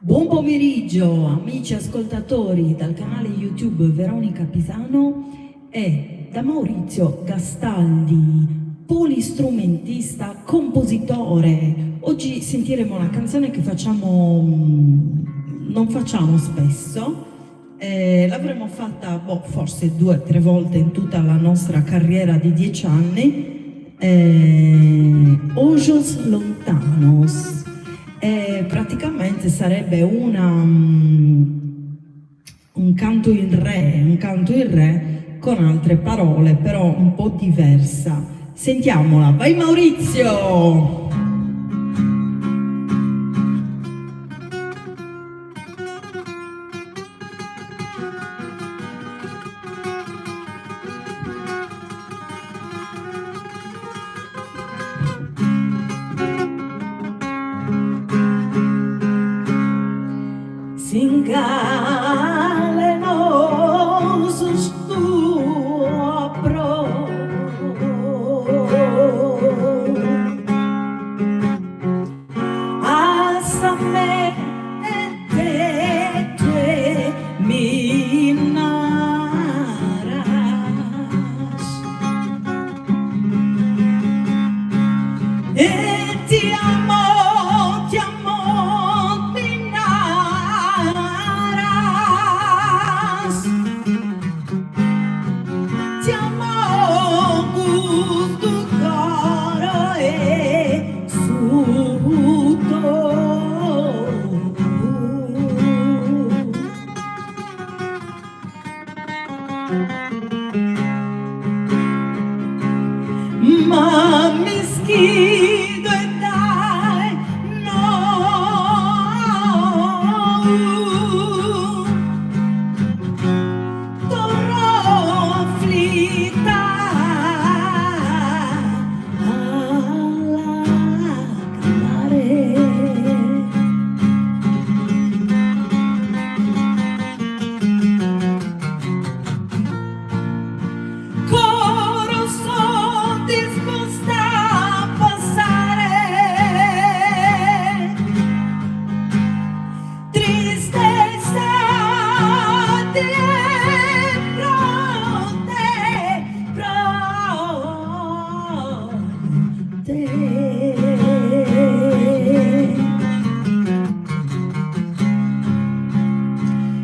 Buon pomeriggio amici ascoltatori dal canale YouTube Veronica Pisano e da Maurizio Gastaldi, polistrumentista, compositore. Oggi sentiremo una canzone che facciamo, non facciamo spesso, eh, l'avremmo fatta boh, forse due o tre volte in tutta la nostra carriera di 10 anni. Eh, Ojos Lontanos. E praticamente sarebbe una, un canto in re, un canto in re con altre parole, però un po' diversa. Sentiamola, vai Maurizio! Sin cale nos tua pro A sa mente tue mi naras E ti amo, ti amo, mi naras Ti amo custu coro e su tou. Ma m'ischido e dae nou Torro aflita a lagrimare. Coro so disposta a pasare Tristesa die pro te, pro te.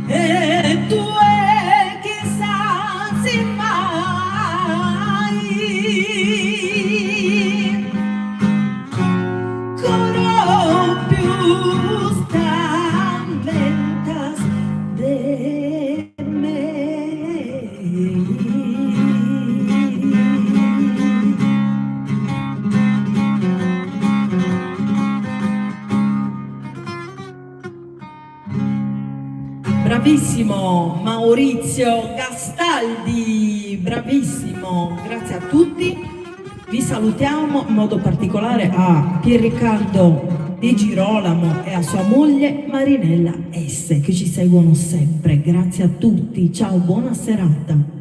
E tue chissà si mai Coro pius t'ammentas de me. Bravissimo Maurizio Gastaldi, bravissimo, grazie a tutti. Vi salutiamo in modo particolare a Pier Riccardo Di Girolamo e a sua moglie Marinella S che ci seguono sempre. Grazie a tutti, ciao, buona serata.